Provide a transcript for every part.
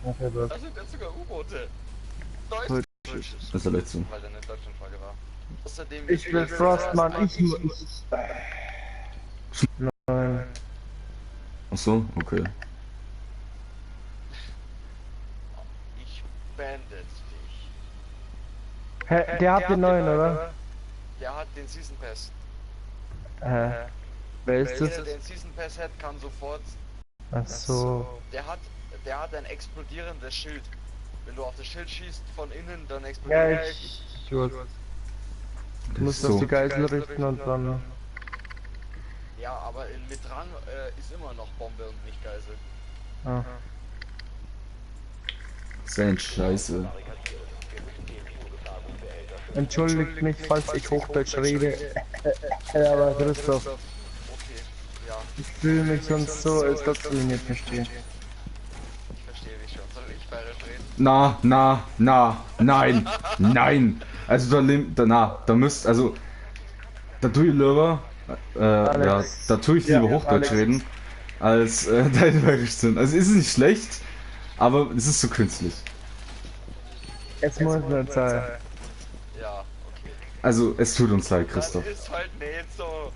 Okay, Da sind jetzt sogar U-Boote. Deutsch. Das ist der letzte. Weil da eine Deutschlandflagge war. Außerdem Ich will Frostmann, ich. Nein. Ach so, okay. Ich bandit dich. Hä, der hat den neuen, oder? Der hat den Season Pass. Hä? Wer ist Jeder, das? der den Season Pass hat, kann sofort. Ach so. Der hat ein explodierendes Schild. Wenn du auf das Schild schießt von innen, dann Ja, explodiert es. ich weiß. Das Du musst ist auf so. die Geisel richten und dann. Ja, aber mit Rang ist immer noch Bombe und nicht Geisel. Ah. Sein Scheiße. Entschuldigt mich, falls ich Hochdeutsch rede. Aber Christoph, Okay, ja, ich fühle mich sonst so, als dass du mich nicht verstehst. ich verstehe dich schon. Soll ich bayerisch reden? Na, na, na, nein, nein. Also da, na, da müsst, also, da tue ich lieber, ja, da tue ich lieber Ja, Hochdeutsch Alex. reden, als dein Bayerisch sind. Also ist es nicht schlecht, aber es ist so künstlich. Es muss nicht sein. Ja, okay. Also es tut uns leid, Christoph. Das ist halt nicht so.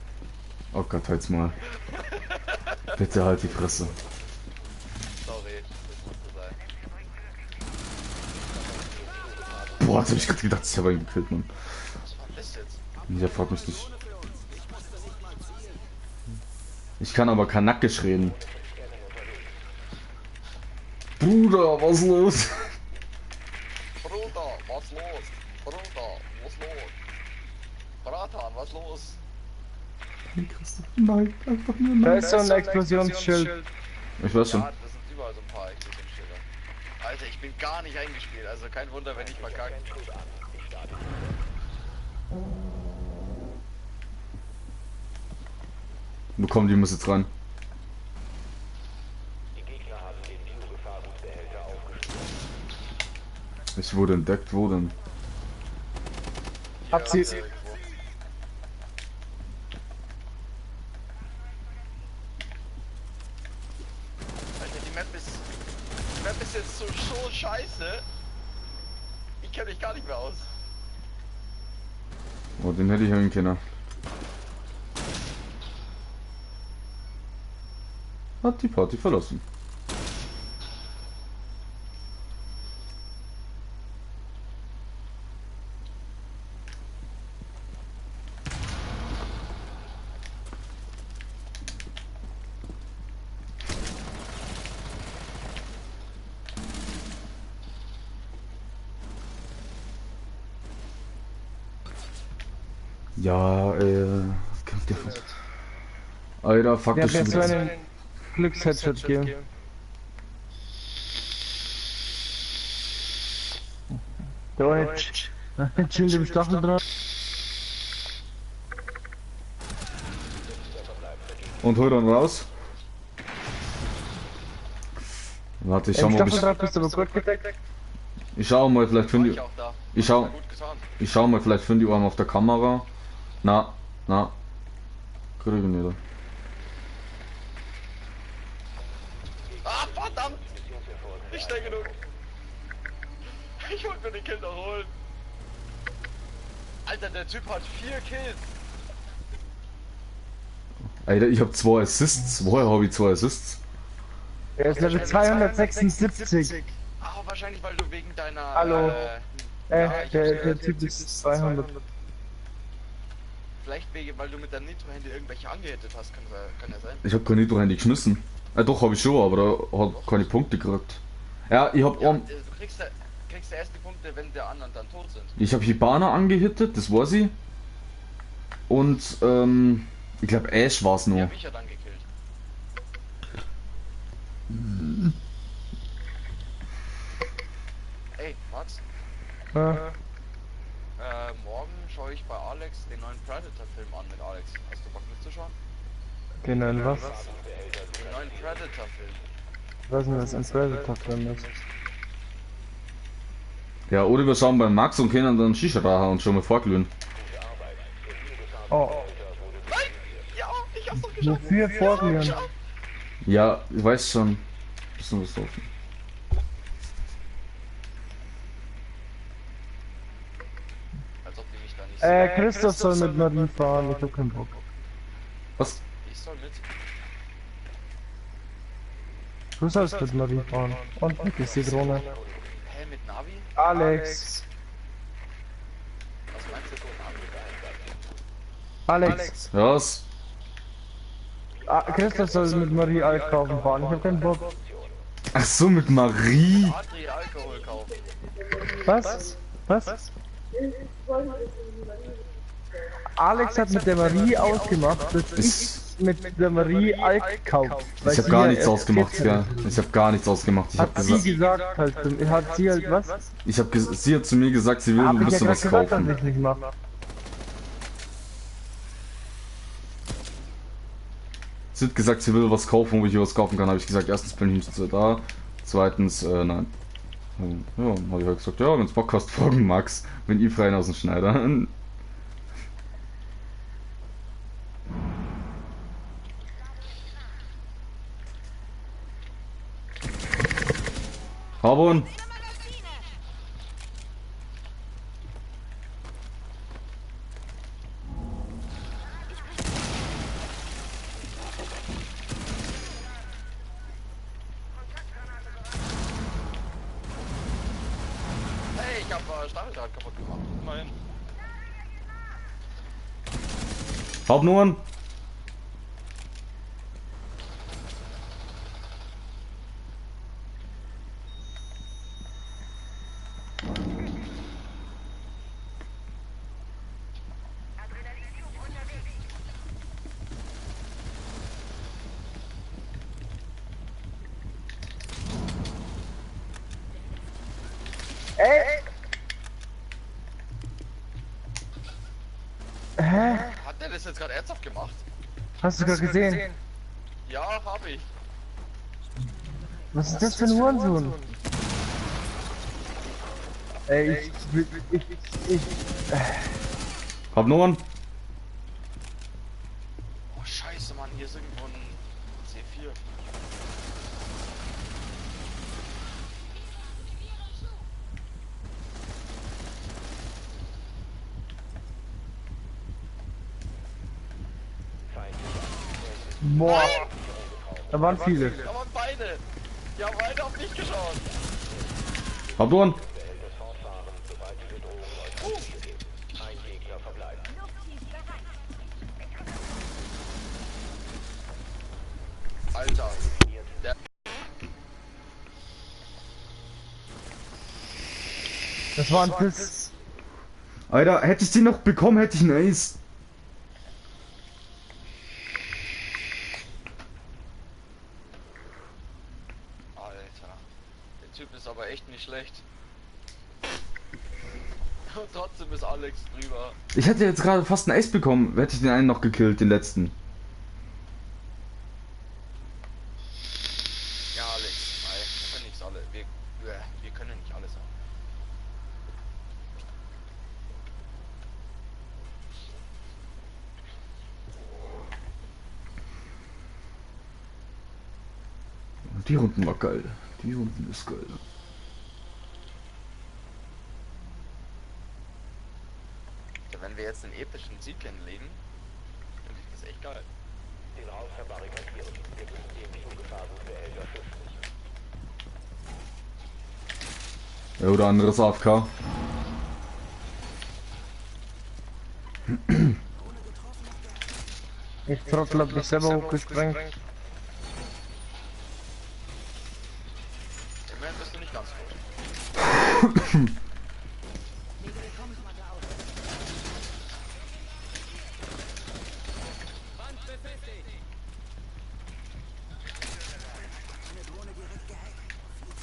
Oh Gott, halt's mal. Bitte halt die Fresse. Sorry, das musste sein. Boah, jetzt hab ich gerade gedacht, ich habe ihn gekillt, Mann. Was war das jetzt? Der fragt mich nicht. Ich kann aber Kanakisch reden. Bruder, was los? Bruder, was los? Bruder, was los? Bratan, was los? Nein, Christoph, nein, einfach nur Da nein. ist so ein Explosionsschild. Ich weiß schon. Ja, das sind überall so ein paar Explosionsschilder. Alter, ich bin gar nicht eingespielt, also kein Wunder, wenn ich verkacke. Wo kommen die, muss jetzt rein. Ich wurde entdeckt, wo denn? Hab sie. Irgendwo. Alter, die Map ist jetzt so scheiße. Ich kenne mich gar nicht mehr aus. Oh, den hätte ich hören können. Hat die Party verlassen. Ja, kämpft ihr von. Alter, fuck, Der das hat mir ist so schon wieder. einen Glücksheadshot gegeben. Der eine chillt im Stacheldraht. Und hol dann raus. Warte, ich schau Im mal, ob ich. Stacheldraht bist du aber gut gedeckt. Ich schau mal, vielleicht War finde ich ich. auch da. Ich schau, Gut getan. ich schau mal, vielleicht finde ich einen auf der Kamera. Na, na. Krieg ich nicht. Ah, verdammt! Nicht schnell genug. Ich wollte mir den Kill noch holen. Alter, der Typ hat 4 Kills. Alter, ich hab 2 Assists. Woher habe ich 2 Assists? Er ist Level 276. Ah, wahrscheinlich, weil du wegen deiner... Hallo. Ja, ich Der Typ ist 200. Vielleicht wegen, weil du mit deinem Nitro-Handy irgendwelche angehittet hast, kann ja sein. Ich hab kein Nitro-Handy geschmissen. Doch, hab ich schon, aber da hat keine Punkte gekriegt. Ja, ich hab Ja, einen, du kriegst ja erst die Punkte, wenn der anderen dann tot sind. ich hab Hibana angehittet, das weiß ich. Und, ich glaube Ash war's Die noch. hab ich ja dann gekillt. Ey, Max, Ja. Morgen schaue ich bei Alex den neuen Predator-Film an mit Alex. Hast du Bock mitzuschauen? Den neuen was? Den neuen Predator-Film. Ich weiß nicht, was ein Predator-Film ist. Ja, oder wir schauen beim Max und können dann Shisha rauchen und schon mal vorglühen. Oh, Nein! Ja, ich hab's doch geschafft! wofür vorglühen? Ja, ich weiß schon. Bisschen was offen. Christoph soll mit Marie fahren, ich hab keinen Bock. Was? Ich soll mit. Du sollst mit Marie fahren. Und weg ist die Drohne. Hä, mit Navi? Alex! Was meinst du? Alex! Was? Ah, Christoph soll mit Marie Alk kaufen fahren, ich hab keinen Bock. Ach so, mit Marie? Adri Alkohol kaufen. Was? Was? Alex hat mit der Marie ausgemacht, dass ich mit der Marie Alk kaufe. Ich hab gar nichts ausgemacht, gell? Ich hab gar nichts ausgemacht. Ich hab Hat sie gesagt, gesagt halt, hat sie halt was? ich hab sie hat zu mir gesagt, sie will Hab ein ich ja bisschen gerade was gesagt, dass kaufen. ich nicht mache. Sie hat gesagt, sie will was kaufen, wo ich ihr was kaufen kann. Habe ich gesagt, erstens bin ich nicht da, zweitens, nein. Ja, habe ich halt gesagt, ja, wenn's Bock hast, folgen Max, wenn ihr frei aus dem Schneider. Habon! Hey, ich hab Stacheldraht kaputt gemacht. Immerhin. Hab nur einen. Ey! Hä? Hat der das jetzt gerade ernsthaft gemacht? Hast du gerade gesehen? Ja, hab ich. Was ist das für ein Hurensohn? Ey, ich. Hab nur einen. Oh, scheiße, Mann, hier ist irgendwo ein C4. Boah. Da waren viele. Da waren beide. Die haben beide auf mich geschaut. Hab nur einen. Alter. Der Das war ein Piss. Alter, hätte ich den noch bekommen, hätte ich einen Ace. Alter. Der Typ ist aber echt nicht schlecht. Und trotzdem ist Alex drüber. Ich hätte jetzt gerade fast einen Ace bekommen, hätte ich den einen noch gekillt, den letzten. Ja, Alex, nein, wir können nicht alle. Wir können nicht alles haben. Die Runden war geil. Die Runden ist geil. Ja, wenn wir jetzt einen epischen Sieg hinlegen, finde ich das echt geil. Den Raum verbarrikadieren. Wir müssen den Biogefahrgutbehälter schützen. Ja, oder anderes AFK. Ich Trottel hab mich selber hochgesprengt. Immerhin bist du nicht ganz tot.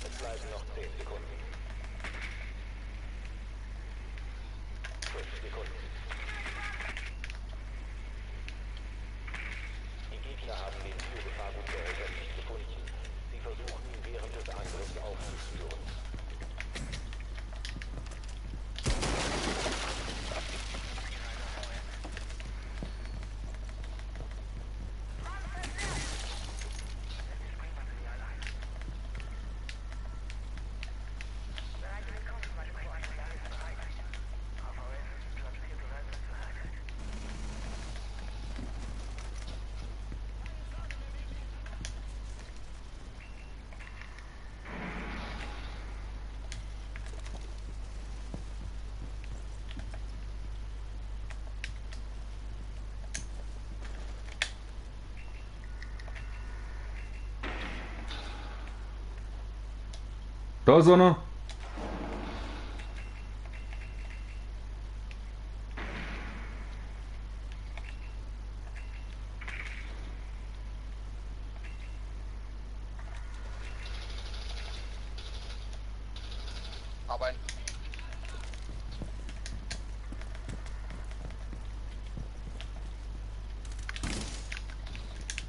Es bleiben noch 10 Sekunden. 5 Sekunden. Die Gegner haben den Biogefahrgutbehälter nicht gefunden. Sie versuchen ihn während des Angriffs aufzuspüren. Da ist einer. Aber ein.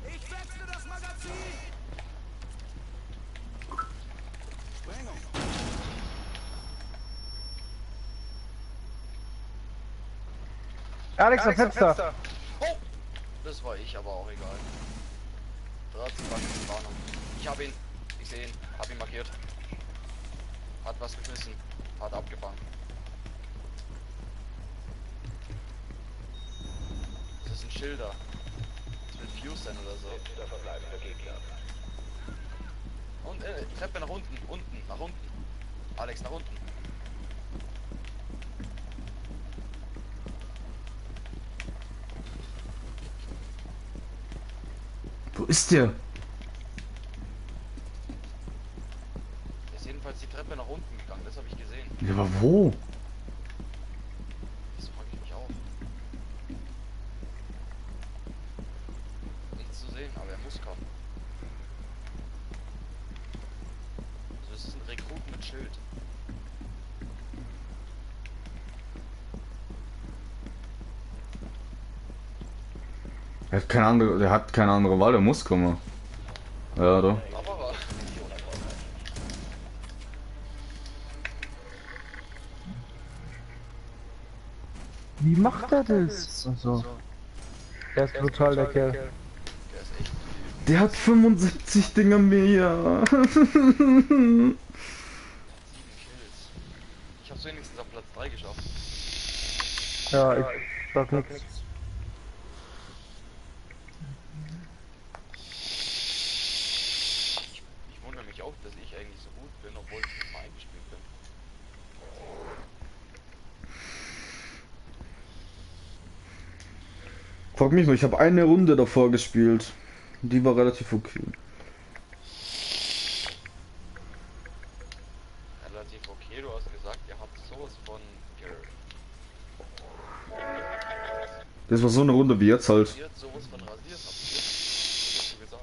Ich wechsle das Magazin! Sprengung! Alex, am Fenster. Oh! Das war ich, aber auch egal. 13 Warnung. Ich hab ihn. Ich sehe ihn. Hab ihn markiert. Hat was geschmissen. Hat abgefangen. Das ist ein Schilder. Das wird Fuse sein oder so. Letzter verbleibender Gegner. Und Treppe nach unten, unten, nach unten. Alex, nach unten. Wo ist der? Der ist jedenfalls die Treppe nach unten gegangen, das habe ich gesehen. Ja, aber wo? Das frage ich mich auch. Nichts zu sehen, aber er muss kommen. Also es ist ein Rekrut mit Schild. Er hat keine andere, der hat keine andere Wahl, der muss kommen. Ja, doch. Aber Wie macht er das? Also, der ist brutal, der Kerl. der ist echt. Der hat 75 Dinger mehr. 7 Kills. Ich hab's wenigstens auf Platz 3 geschafft. Ja, ich sag nix. Ich wundere mich auch, dass ich eigentlich so gut bin, obwohl ich nicht mal eingespielt bin. Frag mich nur, ich habe eine Runde davor gespielt. Die war relativ okay. Relativ okay, du hast gesagt, ihr habt sowas von Das war so eine Runde wie jetzt halt. rasiert, sowas von rasiert habt ihr. Das hast du gesagt.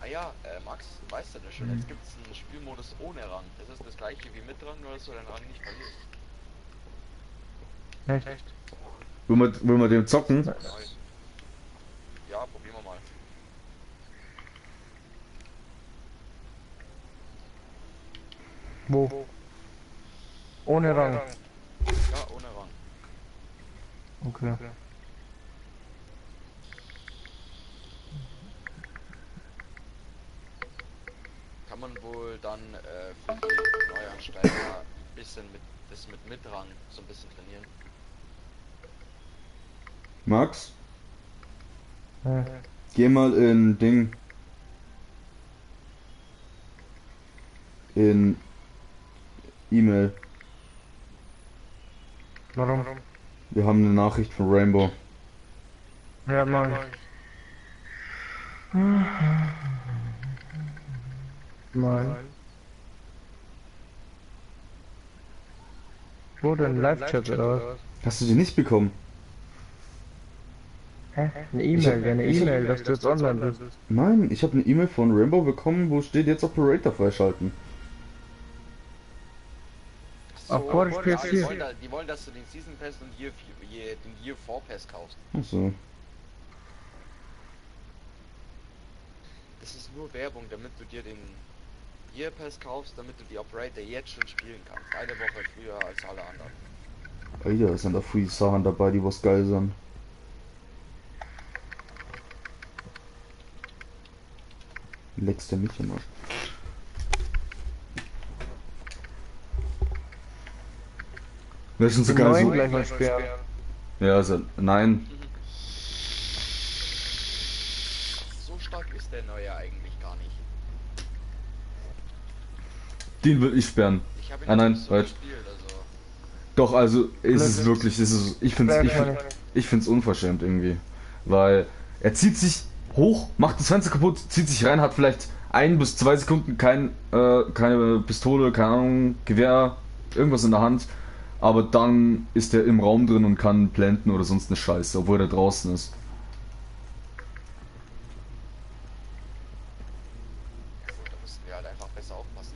Ah ja, Max, weißt du das schon? Jetzt gibt es einen Spielmodus ohne Rang. Das ist das gleiche wie mit Rang, nur dass du deinen Rang nicht verlierst. Echt? Wollen wir den zocken? Neu. Ja, probieren wir mal. Wo? Ohne Rang. Ja, ohne Rang. Okay. Kann man wohl dann für die Neuansteiger ein bisschen mit das mit Mitrang so ein bisschen trainieren. Max, Hm. geh mal in Ding. In E-Mail. Warum? Wir haben eine Nachricht von Rainbow. Ja, mach ich. Nein. Wo denn? Live-Chat oder was? Hast du die nicht bekommen? Hä? Eine E-Mail, ja, eine E-Mail, dass du jetzt online bist. Nein, ich habe eine E-Mail von Rainbow bekommen, wo steht jetzt Operator freischalten. So, Auf Boris ja, PS4. die wollen, dass du den Season Pass und den Year 4 Pass kaufst. Achso. Das ist nur Werbung, damit du dir den Year Pass kaufst, damit du die Operator jetzt schon spielen kannst. Eine Woche früher als alle anderen. Alter, sind da free Sachen dabei, die was geil sind. Leckst du mich immer. Das sind so Den geil neuen so. gleich mal sperren. Ja, also, nein. So stark ist der neue eigentlich gar nicht. Den will ich sperren. Ich habe ihn Ah, nein, noch nicht so falsch. gespielt, also. Doch, also ist es wirklich, ist es, ich find's unverschämt irgendwie. Weil er zieht sich hoch, macht das Fenster kaputt, zieht sich rein, hat vielleicht 1 bis 2 Sekunden keine Pistole, keine Ahnung, Gewehr, irgendwas in der Hand, aber dann ist er im Raum drin und kann planten oder sonst eine Scheiße, obwohl er draußen ist. Ja gut, da müssen wir halt einfach besser aufpassen.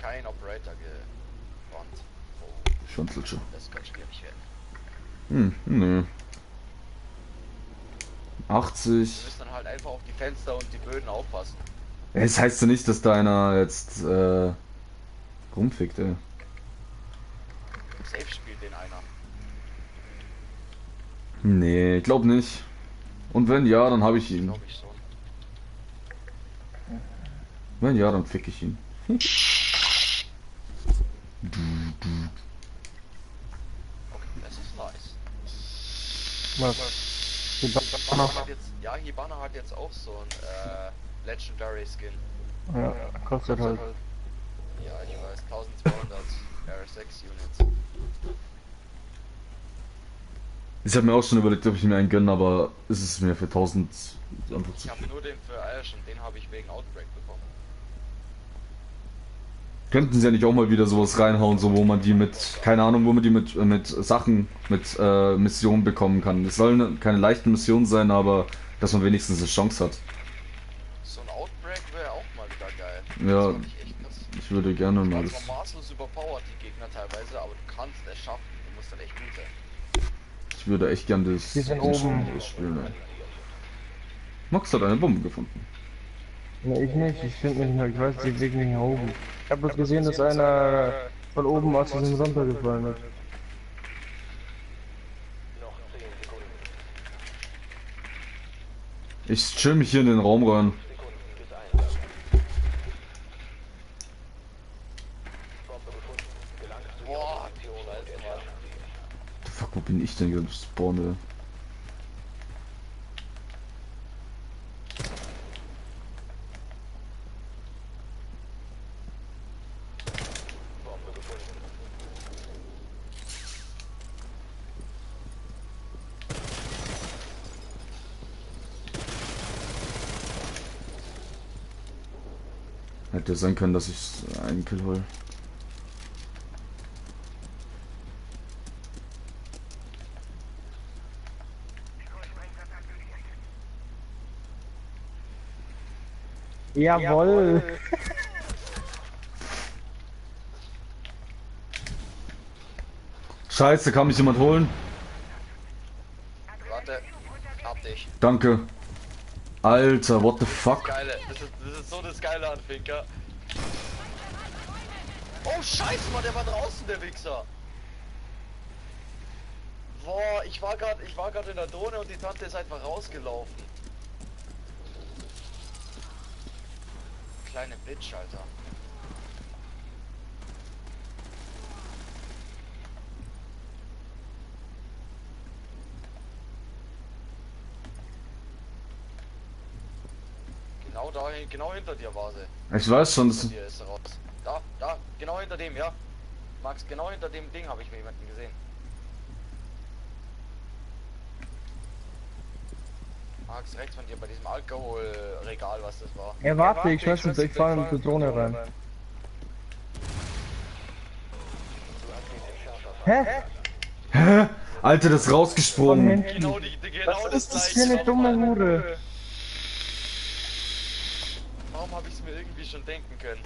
Kein Operator gebannt. Oh, Schwanzlutscher. das könnte schwierig werden. Hm, nö. 80. Wir müssen dann halt einfach auf die Fenster und die Böden aufpassen. Es heißt ja nicht, dass da einer jetzt rumfickt, ey. Safe spielt den einer. Nee, ich glaub nicht. Und wenn ja, dann habe ich ihn. Glaube ich schon. Wenn ja, dann fick ich ihn. Okay, das ist nice. Was? Hibana. Hat jetzt, ja, Hibana hat jetzt auch so ein Legendary Skin. Ja, kostet halt. Ja, ich weiß, 1200 R6 Units. Ich habe mir auch schon überlegt, ob ich mir einen gönne, aber es ist mir für 1000 einfach zu Ich habe viel. nur den für Ash und den habe ich wegen Outbreak bekommen. Könnten sie ja nicht auch mal wieder sowas reinhauen, so wo man die mit, keine Ahnung, wo man die mit Sachen, mit Missionen bekommen kann. Es sollen keine leichten Missionen sein, aber dass man wenigstens eine Chance hat. So ein Outbreak wäre auch mal wieder geil. Ja, Das fand ich echt krass. ich würde gerne mal Das das. war maßlos überpowered, die Gegner teilweise, aber du kannst es schaffen. Du musst dann echt gut sein. Ich würde echt gerne das, Die sind den oben. Spiel spielen. Ey. Max hat eine Bombe gefunden. Ne, ich nicht, ich finde mich nicht, ich weiß den Weg nicht nach oben. Ich habe bloß gesehen, dass einer von oben aus diesem runtergefallen ist. Noch 10 Sekunden. Ich chill mich hier in den Raum rein. Sekunden bis Einsatz. Bombe gefunden. Gelangt zu ihrer Boah, Position und Scheiße, Mann. entschärft sie. Fuck, wo bin ich denn gespawnt, ey? Bombe gefunden. Hätte sein können, dass ich einen Kill hole. Jawoll! Scheiße, kann mich jemand holen? Warte, hab dich. Danke. Alter, what the fuck? Geile, das ist so das Geile an Finker. Oh Scheiße, Mann, der war draußen, der Wichser. Boah, ich war gerade in der Drohne und die Tante ist einfach rausgelaufen. Kleine Bitch, Alter. Genau da, genau hinter dir war sie. Ich weiß schon, das Hinter dir ist sie raus. Da, da, genau hinter dem, ja. Max, genau hinter dem Ding habe ich mir jemanden gesehen. Max, rechts von dir bei diesem Alkoholregal, was das war. Ja, warte, ich weiß nicht, ich fahre mit der Drohne rein. Hä? Hä? Alter, das ist Von rausgesprungen. hinten. Genau, genau Was ist das für eine dumme Hure? Warum habe ich es mir irgendwie schon denken können?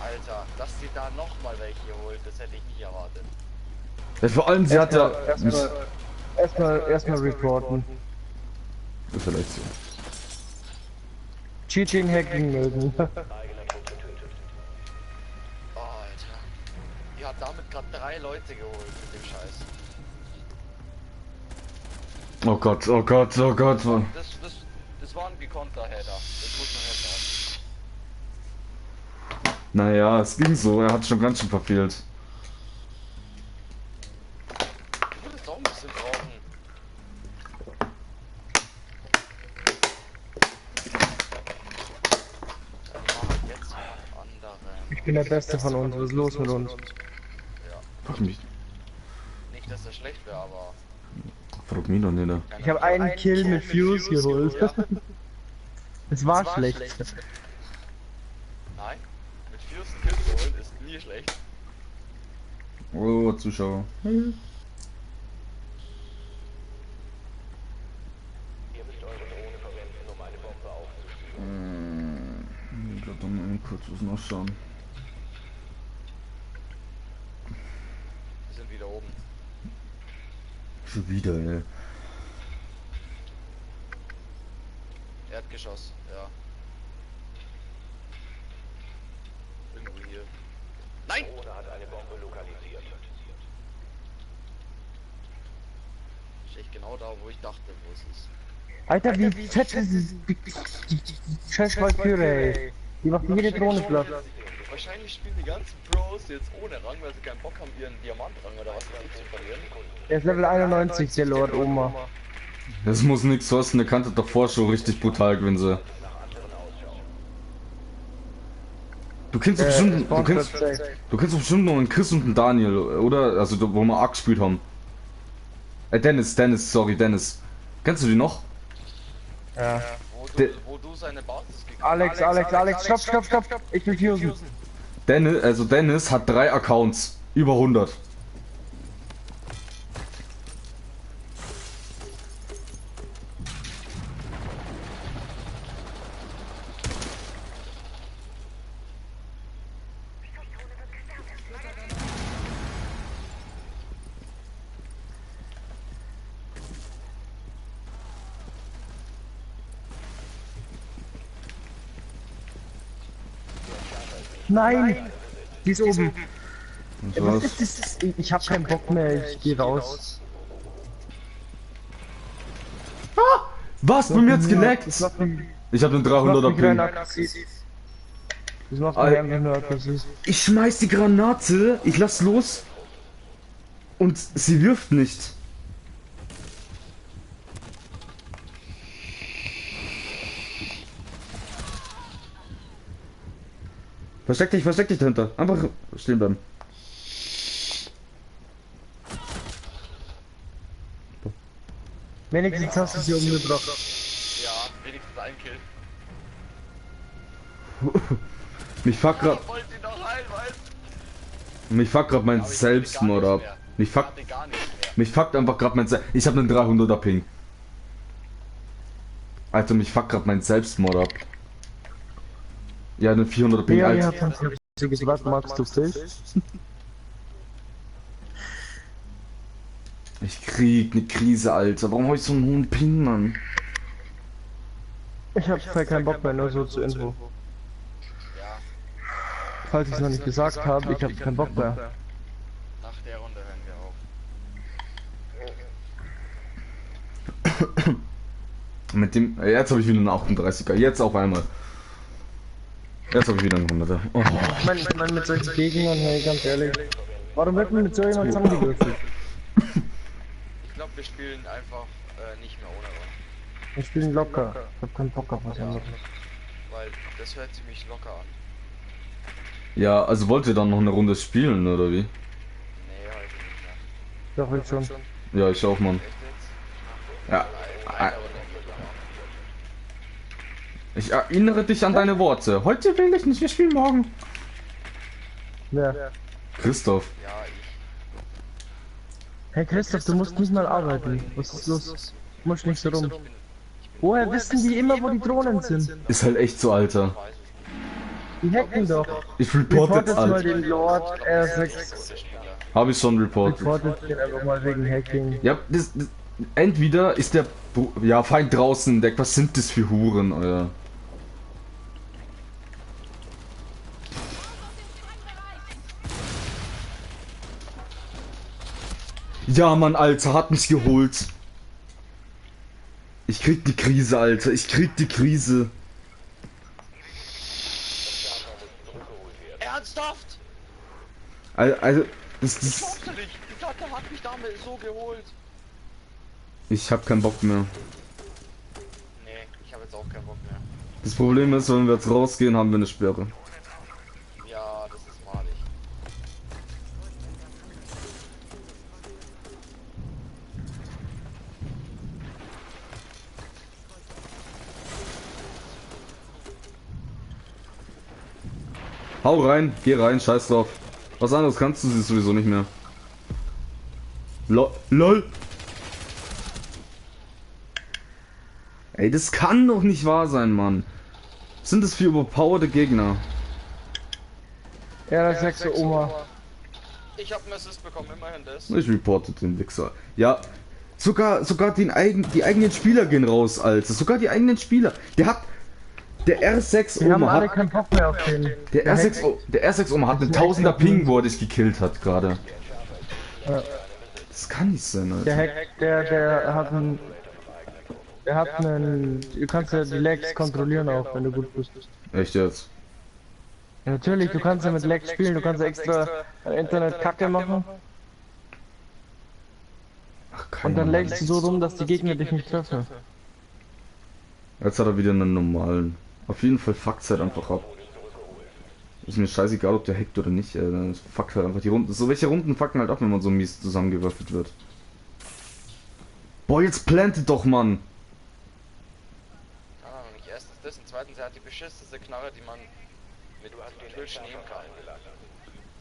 Alter, dass sie da nochmal welche holt, das hätte ich nicht erwartet. Ja, vor allem, sie hat ja... Erstmal reporten. Ist vielleicht so. Cheating, Hacking melden. Eigener Trupp getötet. Oh, Alter. Die hat damit gerade 3 Leute geholt mit dem Scheiß. Oh Gott, oh Gott, oh Gott. Mann. Das war ein gekonnter Header. Das muss man ja sagen. Naja, es ging so. Er hat schon ganz schön verfehlt. Du würdest auch ein bisschen brauchen. Jetzt jemand anderen. Ich bin der Beste von uns, was ist los mit uns? Ja. Frag mich. Nicht, dass das schlecht wäre, aber. Frag mich doch nicht. Ne? Ich habe einen Kill mit Fuse geholt. Ja. Es war schlecht. Nein, mit Fusen Kills holen ist nie schlecht. Oh, Zuschauer. Ihr müsst eure Drohne verwenden, um eine Bombe aufzuspüren. Ich glaube, da mal kurz was nachschauen. Wir sind wieder oben. Schon wieder, ey. Erdgeschoss, ja. Irgendwo hier. Nein! Drohne hat eine Bombe lokalisiert. Ist echt genau da, wo ich dachte, wo es ist. Alter, wie fett ist die scheiß Valkyrie, ey. Die macht jede Drohne platt. Wahrscheinlich spielen die ganzen Pros jetzt ohne Rang, weil sie keinen Bock haben, ihren Diamantrang oder was weiß ich zu verlieren. Der ist Level 91, der Lord Oma. Das muss nichts kosten, der kannte davor schon richtig brutal gewesen sein. Du kennst doch bestimmt, du kennst doch bestimmt noch einen Chris und einen Daniel, oder? Also, wo wir arg gespielt haben. Dennis, sorry, Dennis. Kennst du die noch? Ja. Wo du seine Basis gekriegt hast. Alex, stopp, ich will fusen. Dennis, Dennis hat 3 Accounts. Über 100. Nein! Die ist oben. Was ist das? Ich hab keinen Bock mehr, ich geh raus. Ah! Was? Bei mir hat's geleckt! Ich hab einen 300er Ping. Das macht mich einfach nur aggressiv. Ich schmeiß die Granate, ich lass los. Und sie wirft nicht. Versteck dich dahinter. Einfach stehen bleiben. Wenigstens hast du sie umgebracht. Ja, wenigstens ein Kill. Mich fuckt grad. Mich fuckt grad mein Selbstmord ab. Mich fuckt einfach grad mein Ich hab einen 300er Ping. Alter, mich fuckt grad mein Selbstmord ab. Ja, einen 400er Ping, ja, Alter. Ja, gesagt, magst du Fisch? Ich krieg ne Krise, Alter. Warum hab ich so einen hohen Ping, Mann? Ich hab keinen Bock mehr, nur so zur Info. Ja. Falls ich es noch nicht gesagt habe, ich hab keinen Bock mehr. Nach der Runde hören wir auf. Mit dem. Jetzt habe ich wieder einen 38er. Jetzt auf einmal. Jetzt habe ich wieder einen 100er. Oh. Ich mein, mit solchen Gegnern, hey, ganz ehrlich. Warum wird man mit so jemandem zusammengewürfelt? Ich glaube, wir spielen einfach nicht mehr ohne Rang. Wir spielen locker. Ich hab keinen Bock auf was anderes. Weil das hört ziemlich locker an. Ja, also wollt ihr dann noch eine Runde spielen, oder wie? Nee, heute nicht mehr. Doch, ich schon. Ja, ich auch, Mann. Echt jetzt? Ja. Eine Runde. Ich erinnere dich an deine Worte. Heute will ich nicht, wir spielen morgen. Wer? Christoph. Ja, ich. Hey Christoph, du musst nicht mal arbeiten. Was ist los? Du musst nicht so rum. Woher wissen die immer, wo die Drohnen sind? Ist halt echt so, Alter. Die hacken doch. Ich report jetzt, mal Alter. den Lord R6. Hab ich schon reportet. Reportet den einfach mal wegen Hacking. Ja, das entweder ist der... Ja, Feind draußen, der, was sind das für Huren, Alter? Ja, Mann, Alter, hat mich geholt. Ich krieg die Krise, Alter. Ich krieg die Krise. Ernsthaft? Also, das Ich glaub's nicht. Die Platte hat mich damit so geholt. Ich hab keinen Bock mehr. Nee, ich hab jetzt auch keinen Bock mehr. Das Problem ist, wenn wir jetzt rausgehen, haben wir eine Sperre. Ja, das ist malig. Hau rein, geh rein, scheiß drauf. Was anderes kannst du sie sowieso nicht mehr. LOL. Ey, das kann doch nicht wahr sein, Mann. Was sind das für überpowerte Gegner? Ja, das ist Oma. Ich hab einen Assist bekommen, immerhin das. Ich reporte den Wichser. Ja, sogar die eigenen Spieler gehen raus, Alter. Sogar die eigenen Spieler. Der hat... Der R6 Oma hat... Keinen Bock mehr auf den. Der R6 Oma hat einen 1000er Ping, wo er dich gekillt hat gerade. Ja. Das kann nicht sein, Alter. Der Hack, der hat einen... Der hat einen... Du kannst ja die Lags kontrollieren auch, wenn du gut bist. Echt jetzt? Ja, natürlich, du kannst ja mit Lags spielen, du kannst ja extra Internet Kacke machen. Ach, und dann lagst du so rum, dass die Gegner dich nicht treffen. Jetzt hat er wieder einen normalen. Auf jeden Fall fuckt's halt einfach ab. Ist mir scheißegal, ob der hackt oder nicht. Das fuckt halt einfach die Runden. So welche Runden fucken halt ab, wenn man so mies zusammengewürfelt wird. Boah, jetzt plantet doch, Mann! Keine Ahnung, nicht. Erstens das und zweitens, er hat die beschissenste Knarre, die man mit Twitch nehmen kann.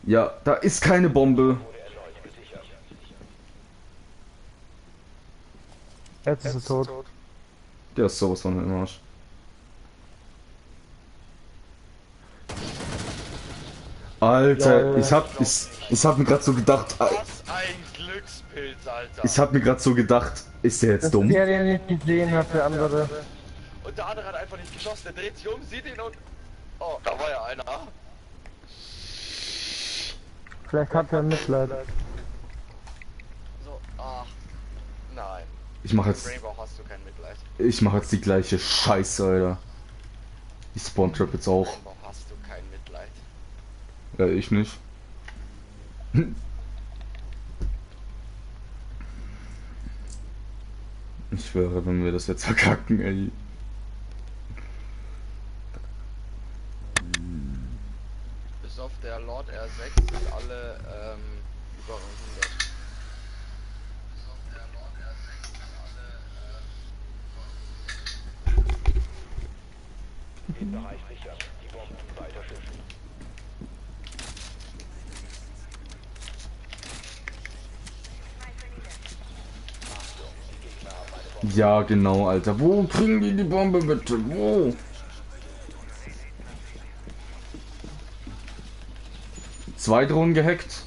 Ja, da ist keine Bombe. Jetzt ist er tot. Der ist sowas von im Arsch. Alter, ich hab mir gerade so gedacht. Was ein Glückspilz, Alter. Ich hab mir gerade so gedacht, ist der jetzt das dumm? Der, den ich gesehen hat, der andere. Und der andere hat einfach nicht geschossen, der dreht sich um, sieht ihn und... Oh, da war ja einer. Vielleicht hat er Mitleid. So, ach. Nein. Ich mach jetzt. Rainbow hast du kein Mitleid. Ich mach jetzt die gleiche Scheiße, Alter. Ich spawn trap jetzt auch. Rainbow hast du kein Mitleid. Ja, ich nicht. Ich schwöre, wenn wir das jetzt verkacken, ey. Bis auf der Lord R6 sind alle über 100. Bis auf der Lord R6 sind alle Den Bereich sichern, die Bomben weiter schützen. Ja, genau, Alter. Wo kriegen die die Bombe bitte? Wo? Zwei Drohnen gehackt.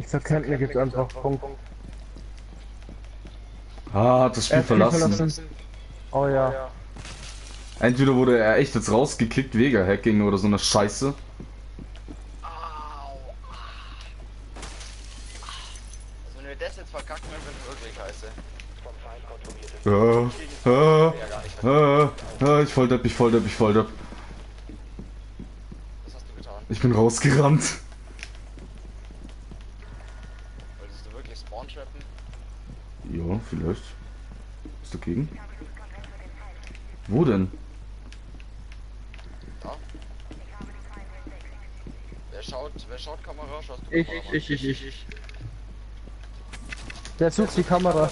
Ich verkennt mir jetzt einfach. Punkt. Ah, hat das Spiel verlassen. Oh ja. Entweder wurde er echt jetzt rausgekickt wegen Hacking oder so eine Scheiße. Au. Also wenn wir das jetzt verkacken, dann wird wirklich scheiße. Ich voll depp, ich voll depp, ich voll depp. Was hast du getan? Ich bin rausgerannt. Wolltest du wirklich Spawn trappen? Ja, vielleicht. Ist dagegen? Wo denn? Da. Wer schaut Kamera? Schaust du Ich, Kamera? ich. Der sucht die Kamera.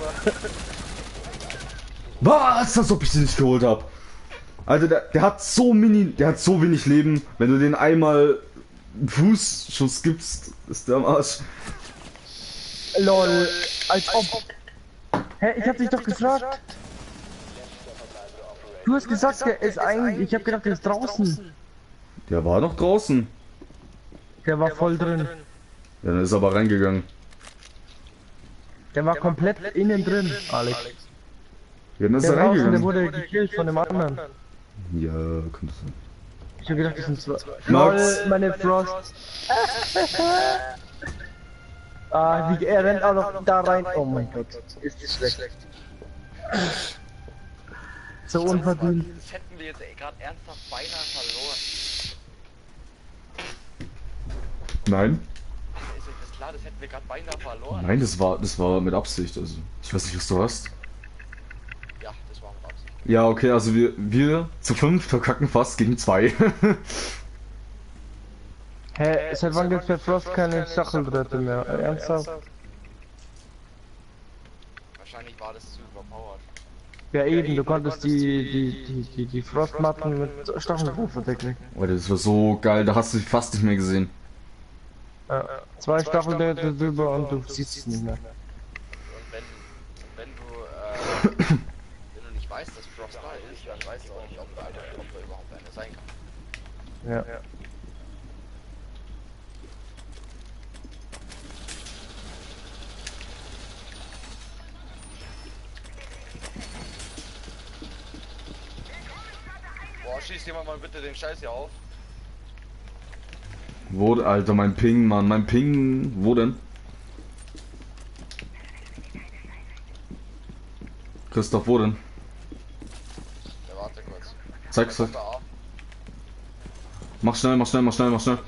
Was? Als ob ich sie nicht geholt hab. Alter, der hat so der hat so wenig Leben. Wenn du den einmal einen Fußschuss gibst, ist der am Arsch. LOL, als ob. Hä, ich hab dich doch gefragt. Du hast gesagt, der ist eigentlich. Ich hab gedacht, der ist draußen. Der war noch draußen. Der war voll drin. Ja, dann ist er aber reingegangen. Der war komplett innen drin, Alex. Ja, dann ist Der er draußen, reingegangen. der wurde gekillt von dem anderen. Ja, könnte sein. Ich hab gedacht, das sind zwei. Max. LOL, meine Frost. Ah, wie, er rennt auch noch da rein. Oh mein Gott, ist das schlecht. So unverdient. Das hätten wir jetzt gerade ernsthaft beinahe verloren. Nein. Ist euch das klar? Das hätten wir gerade beinahe verloren. Nein, das war mit Absicht. Also, ich weiß nicht, was du hast. Ja, das war mit Absicht. Ja, okay, also wir zu 5 verkacken fast gegen 2. Hä, seit wann gibt's bei Frost keine Stachelbrette mehr? Ernsthaft? Wahrscheinlich war das zu überpowered. Ja eben, du konntest die Frostmatten mit Stacheldraht verdecken. Alter, das war so geil, da hast du dich fast nicht mehr gesehen. Ja, 2 Stacheldrahte drüber und du siehst es nicht mehr. Und wenn du nicht weißt, dass Frost da ist, dann weißt du auch nicht, ob da überhaupt einer sein kann. Ja. Boah, schießt jemand mal bitte den Scheiß hier auf. Wo, Alter, mein Ping, Mann, mein Ping, wo denn? Christoph, wo denn? Ja, warte kurz. Zeig's euch. Mach schnell, mach schnell, mach schnell, mach schnell.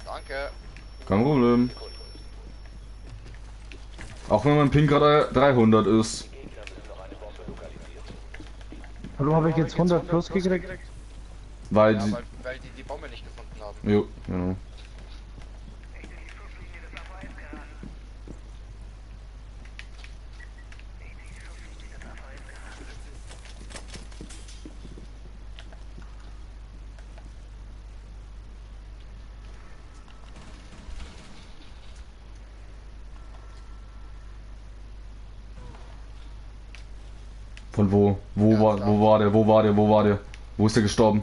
Danke. Kein Problem. Auch wenn mein Ping gerade 300 ist. Warum habe ich jetzt 100 plus gekriegt? Weil, ja, die, weil die Bombe nicht gefunden haben. Jo, genau. Von wo? Wo, ja, war, wo war der? Wo war der? Wo war der? Wo ist der gestorben?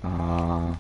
Ah.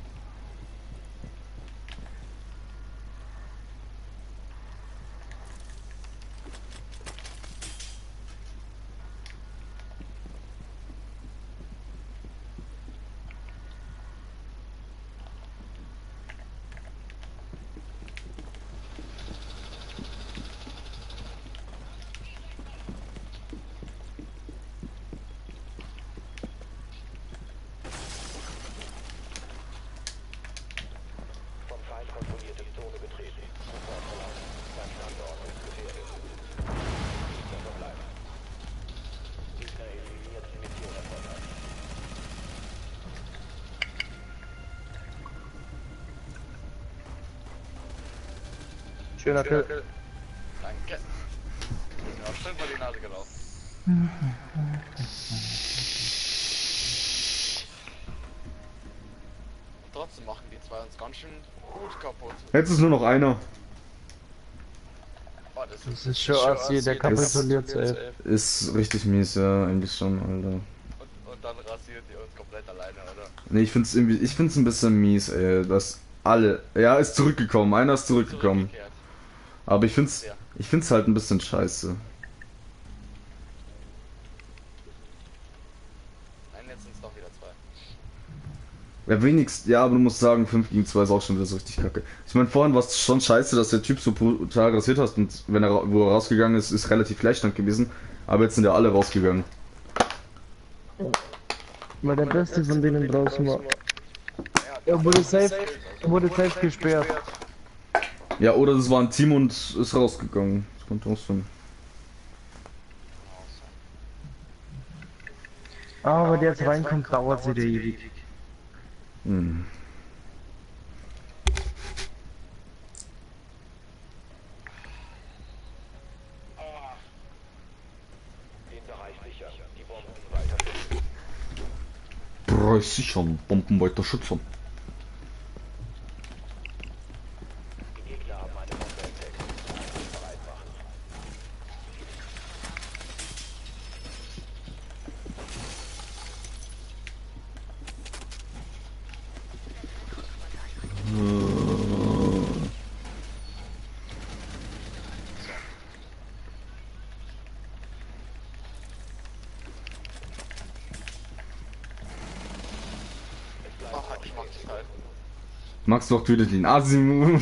Schöner Kill. Danke. Ist mir auch schön vor die Nase gelaufen. Und trotzdem machen die zwei uns ganz schön gut kaputt. Jetzt ist nur noch einer. Oh, das ist schon assi, der kapituliert safe. Ist richtig mies, ja, eigentlich schon, Alter. Und dann rasiert ihr uns komplett alleine, oder? Ne, ich find's irgendwie, ich find's ein bisschen mies, ey, dass alle, ja, ist zurückgekommen, einer ist zurückgekommen. Aber ich find's, ja, ich find's halt ein bisschen scheiße. Nein, jetzt sind's doch wieder 2. Ja, wenigstens, ja, aber du musst sagen, 5 gegen 2 ist auch schon wieder so richtig kacke. Ich meine, vorhin war es schon scheiße, dass der Typ so brutal rasiert hat und wenn er, wo er rausgegangen ist, ist relativ Gleichstand gewesen. Aber jetzt sind ja alle rausgegangen. Weil der Beste von denen draußen war. Er wurde safe gesperrt. Ja, oder das war ein Team und ist rausgegangen. Das kommt auch so. Aber wenn der jetzt reinkommt, dauert sie ewig. Hm. Den Bereich sichern, die Bomben weiter schützen. Bereich sichern, Bomben weiter schützen. Max macht wieder den Asi-Move.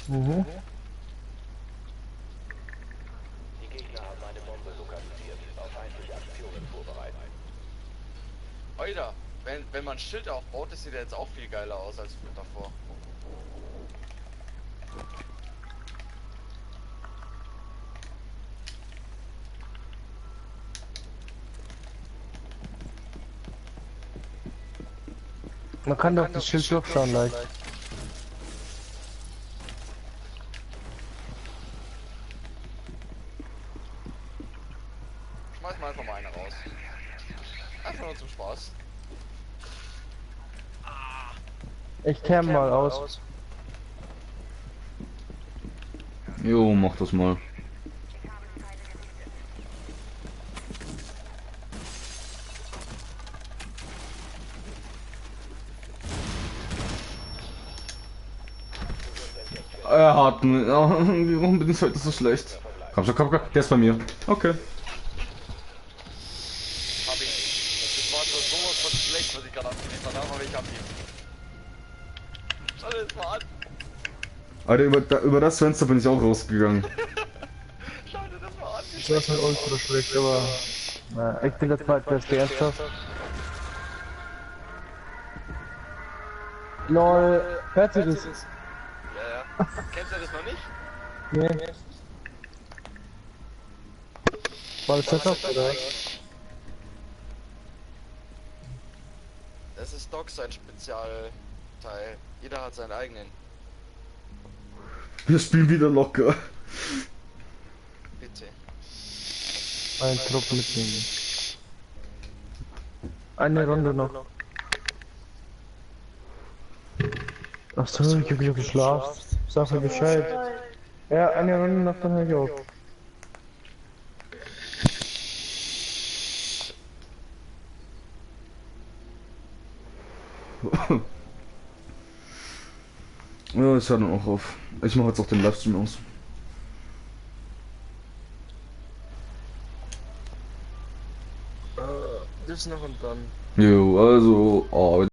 Mhm. man ein Schild aufbaut, das sieht ja jetzt auch viel geiler aus als davor. Man kann doch das Schild durchschauen leicht. Schmeiß mal einfach mal eine raus. Einfach nur zum Spaß. Ich cam mal aus. Jo, mach das mal. Er hat einen. Oh, warum bin ich heute so schlecht? Komm schon, komm, komm. Der ist bei mir. Okay. Hab ihn. Das war schon sowas von schlecht, was ich gerade abgeliefert habe, aber ich hab ihn. Schau dir das mal an. Alter, über das Fenster bin ich auch rausgegangen. Schau dir das mal an. Wie Das war halt ultra schlecht, aber. Na, ich bin der zweitbeste, ernsthaft. LOL, hört ihr das? Ja, ja. Kennst du das noch nicht? Nee. War das Setup, oder? Das ist Doc sein Spezialteil. Jeder hat seinen eigenen. Wir spielen wieder locker. Bitte. Ein Trupp mitnehmen. Eine Runde noch. Ach so, ich hab wieder geschlafen. Sag mir Bescheid. Ja, eine Runde noch, dann hör ich auf. Ja, ich höre dann auch auf. Ich mache jetzt auch den Livestream aus. Das noch und dann. Jo, also. Oh,